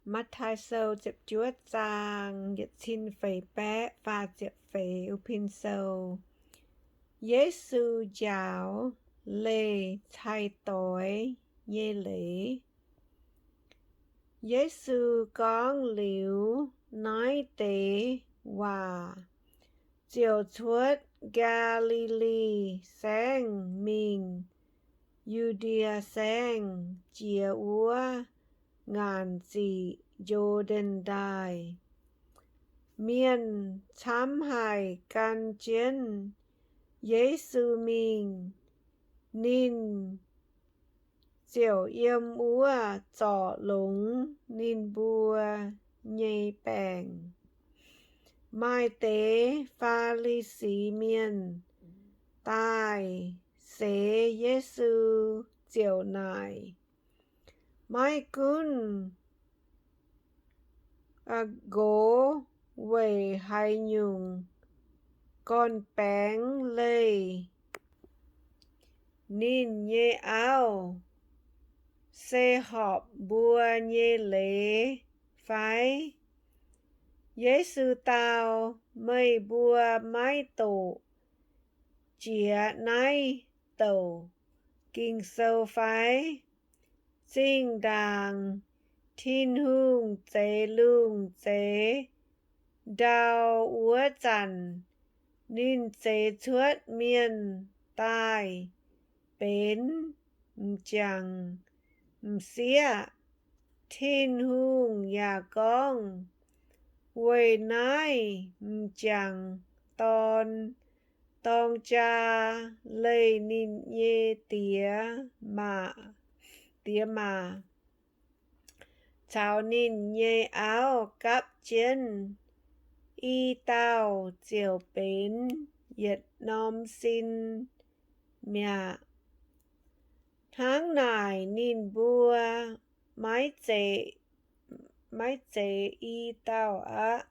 Matv^taai Sou ziepc juov zaang yietc cin feix baeqv faah ziepc feix, Pin Sou. Yesu njaaux leih cai-doix nyei leiz. Yesu gorngv liuz naaiv deix waac ziouc cuotv Gaa^li^li Saengv mingh Yu^ndie Saengv jiex wuov ngaanc ziqc Njo^ndaen Ndaaih. Mienh camv haic gan jienv Yesu mingh. Ninh ziouc yiem wuov zorc longx ninh mbuo nyei baengc. Maaih deix Faa^li^si Mienh daaih seix Yesu ziouc naaic, Maiv gunv nqox weic haaix nyungc gorn-baengx leih ninh nyei auv? Se horpc mbuo nyei leiz fai? Yesu dau, Meih mbuo maiv doqc jiex naaiv douc Ging-Sou fai? Zinh ndaangc Tin-Hungh zeix lungh zeix ndau wuov zanc, ninh zeix cuotv mienh daaih benx m'jangc m'sieqv. Tin-Hungh yaac gorngv, Weic naaiv m'jangc dorn dorng jaa leih ninh nyei diex maac, diex maac caux ninh nyei auv gapv jienv, i dauh ziouc benx yietc norm sin mi'aqv. Hnangv naaic ninh mbuo maiv zeiz, maiv zeiz i dauh aqv,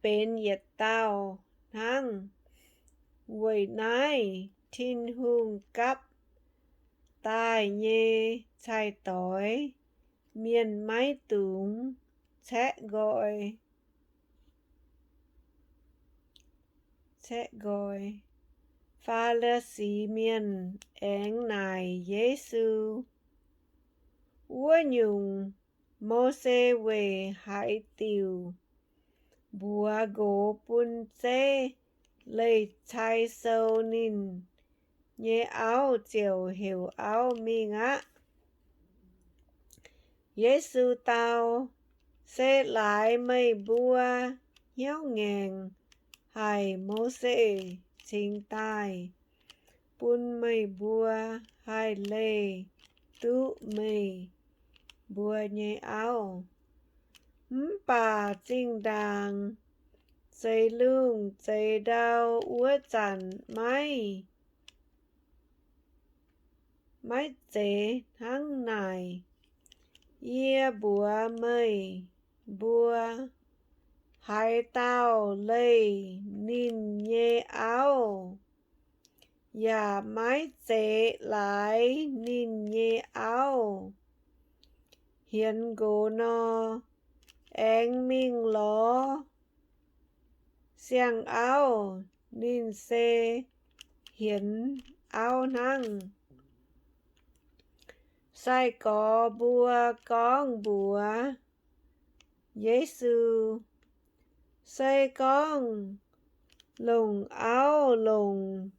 benx yietc dauh hnangv. Weic naaiv Tin-Hungh gapv daaih nyei cai-doix mienh maiv dungx caeqv nqoi, caeqv nqoi. Faa^li^si Mienh aengx naaic Yesu, Wuov nyungc, Mose weic haaix diuc mbuox nqox bun zeiv leih cai sou ninh nyei auv ziouc heuc auv mingh aqv? Yesu dau, Se laaix meih mbuo hnyouv ngaengc haic, Mose cingx daaih bun meih mbuo haih leih duqv meih mbuo nyei auv. Mv baac zinh ndaangc zeix lungh zeix ndau wuov zanc maiv, maiv zeiz hnangv naaic. Yie mbuox meih mbuo, haaix dauh leih ninh nyei auv, yaac maiv zeiz laaix ninh nyei auv hienx nqox nor, aengx mingh lorz siang-auv, ninh se hienx auv hnangv. Sai-gorx mbuo gorngv mbuox Yesu, Se gorngv longc auv longc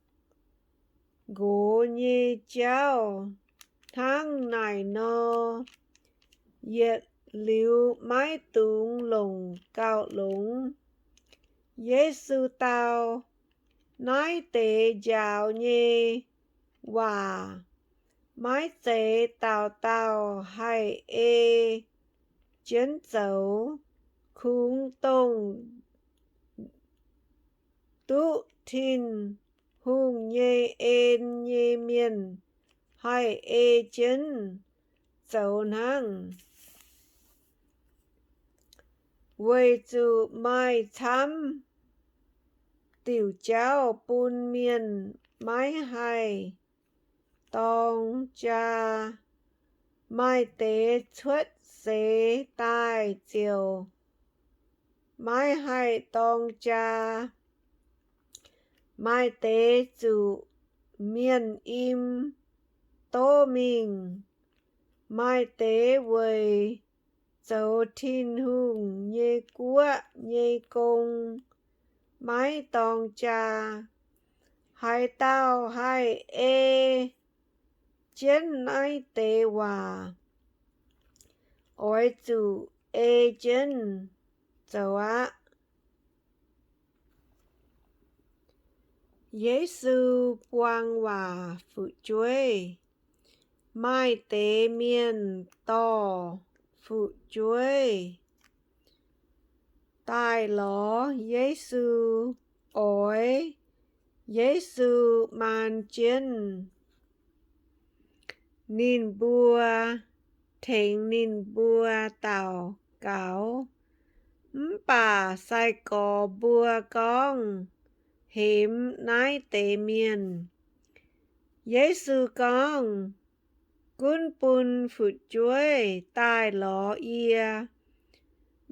nqox nyei jauv hnangv naaic nor, yietc liuz maiv dungx longc gauh longx. Yesu dau, Naaiv deix njaaux nyei waac maiv zeiz dauh dauh haih ei jienv zoux. Kungx dongh duqv Tin-Hungh nyei en nyei mienh haih ei jienv zoux hnangv. Weic zuqc maaih camv diuc jauv bun mienh maiv haih dorng jaa. Maaih deix cuotv zeix daaih ziouc maiv haih dorng jaa. Maaih deix zuqc mienh im, doqv mingh. Maaih deix weic zoux Tin-Hungh nyei guoqv nyei gong maiv dorng jaa. Haaix dauh haih ei jienv naaiv deix waac, oix zuqc ei jienv zoux aqv. Yesu Buang Waac Fu'jueiv. Maaih deix mienh dorh fu'jueiv daaih lorz Yesu, oix Yesu maan jienv ninh mbuo, tengx ninh mbuo daux gaux. Mv baac sai-gorx mbuo gorngv hemx naaiv deix mienh. Yesu gorngv, Gunv bun fu'jueiv daaih lorz yie.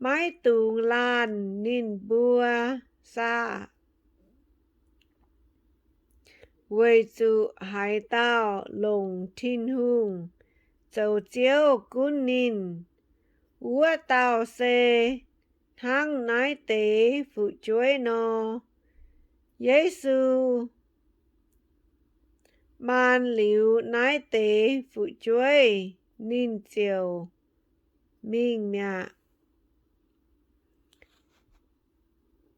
Maiv dungx laanh ninh mbuo saah? Weic zuqc haaix dauh longc Tin-Hungh zoux Ziouv gunv ninh, wuov dauh se hnangv naaiv deix fu'jueiv nor. Yesu maan liuz naaiv deix fu'jueiv, ninh ziouc mingh mi'aqv.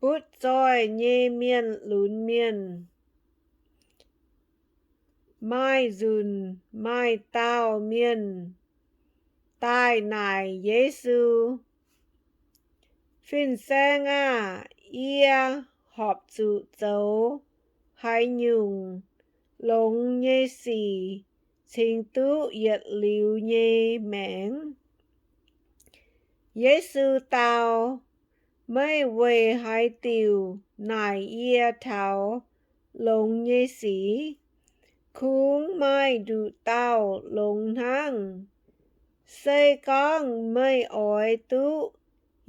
Butv Zoih Nyei Mienh Lunx Mienh. Maaih nzunc maaih dauh mienh daaih naaic Yesu, Fin-Saeng aah! Yie horpc zuqc zoux haaix nyungc longx nyei sic cingx duqv yietc liuz nyei maengc? Yesu dau, Meih weic haaix diuc naaic yie taux longx nyei sic? Kungx maaih nduqc dauh longx hnangv. Se gorngv meih oix duqv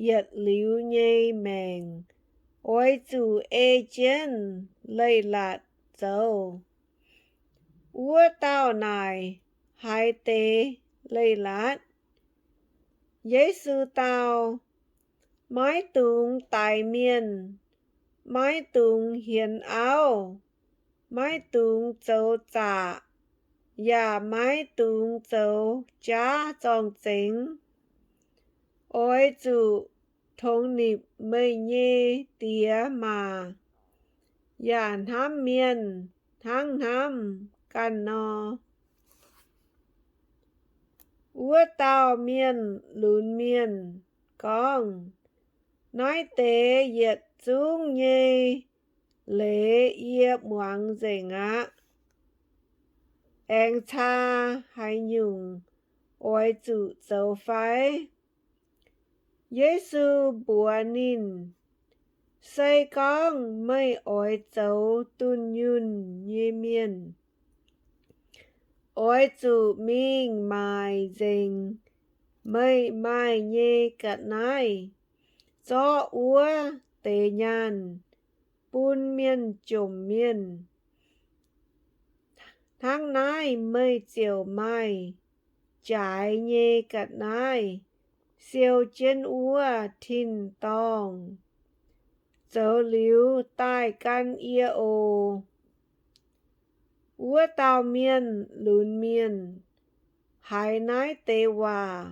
yietc liuz nyei maengc, oix zuqc ei jienv leiz-latc zoux. Wuov dauh naaic, Haaix deix leiz-latc? Yesu dau, Maiv dungx daix mienh, maiv dungx hienx auv, maiv dungx zoux zaqc, yaac maiv dungx zoux jaav zorng-zengx. Oix zuqc tongx nipc meih nyei diex maac, yaac hnamv mienh hnangv hnamv ganh nor. Wuov dauh mienh lunx mienh gorngv, Naaiv deix yietc zungv nyei leiz yie muangx nzengc aqv. Aengx caa haaix nyungc oix zuqc zoux fai? Yesu mbuox ninh, Se gorngv meih oix zoux dunh yunh nyei mienh, oix zuqc mingh maaic nzengc meih maaih nyei ga'naaiv, zorqv wuov deix nyaanh bun mienh jomc mienh. Hnangv naaiv meih ziouc maaih jaaix nyei ga'naaiv siou jienv wuov tin-dorngh. Zoux liuz daaih gan yie oc. Wuov dauh mienh lunx mienh haiz naaiv deix waac,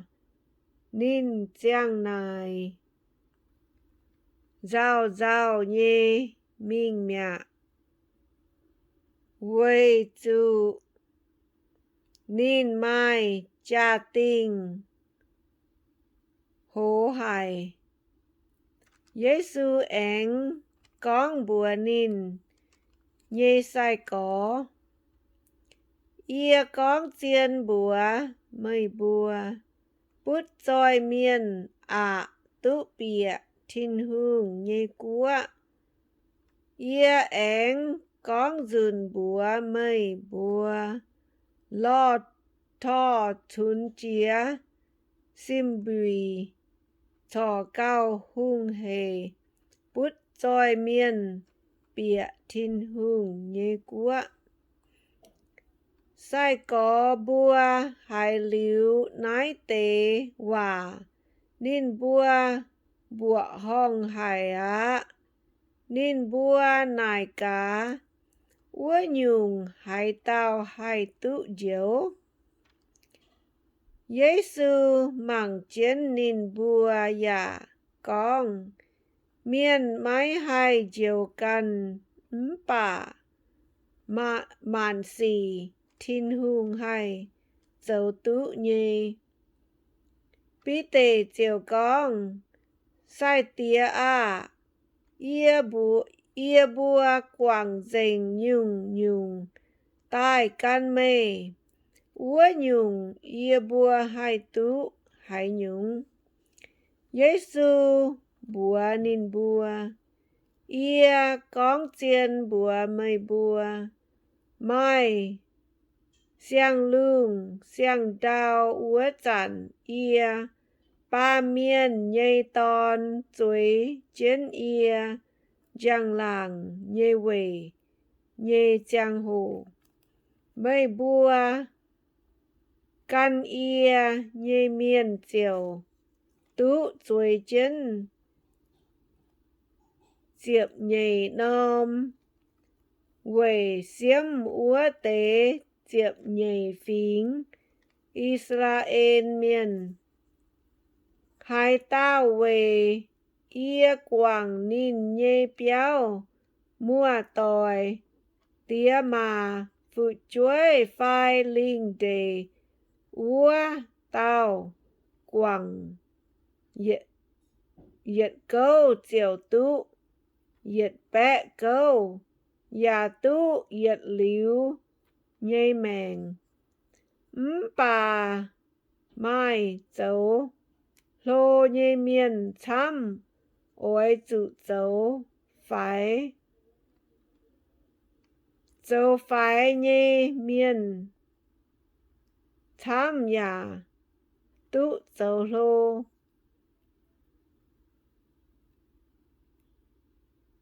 ninh ziang naaic, nzauh-nzauh nyei mingh mi'aqv, weic zuqc ninh maaih jaa-dingh hoz haic. Yesu aengx gorngv mbuox ninh nyei sai-gorx, Yie gorngv zien mbuox meih mbuo, butv zoih mienh aqc duqv bieqc Tin-Hungh nyei guoqv. Yie aengx gorngv nzunc mbuox meih mbuo, lorh torh cunx jiex Sim^mbe^i corc gauh hungh heic butv zoih mienh bieqc Tin-Hungh nyei guoqv. Sai-gorx mbuo haiz liuz naaiv deix waac, ninh mbuo mbuoqc horngh haic aqv. Ninh mbuo naaic gaax, Wuov nyungc, haaix dauh haih duqv njoux? Yesu mangc jienv ninh mbuo yaac gorngv, Mienh maiv haih njoux ganh, mv baac maanc sic Tin-Hungh haih zoux duqv nyei. Bide ziouc gorngv, Sai-Diex aah! Yie mbuo guangc nzengc nyungc-nyungc daaih gan meih. Wuov nyungc, yie mbuo haih duqv haaix nyungc? Yesu mbuox ninh mbuo, Yie gorngv zien mbuox meih mbuo, maaih siang-lungh siang-ndau wuov zanc yie, Baamh Mienh nyei Dorn, zueiz jienv yie njang-laangc nyei weic nyei ziangh hoc, meih mbuo gan yie nyei mienh ziouc duqv zueiz jienv ziepc nyeic norm weic siemv wuov deix ziepc nyeic fingx, I^saa^laa^en Mienh. Haaix dauh weic yie guangc ninh nyei biauv, muoz-doic, diex maac, fu'jueiv fai lingh ndeic, wuov dauh guangc yietc gouv ziouc duqv yietc baeqv gouv, yaac duqv yietc liuz nyei maengc. Mv baac maaih zoux hlo nyei mienh camv oix zuqc zoux faix. Zoux faix nyei mienh camv yaac duqv zoux hlo.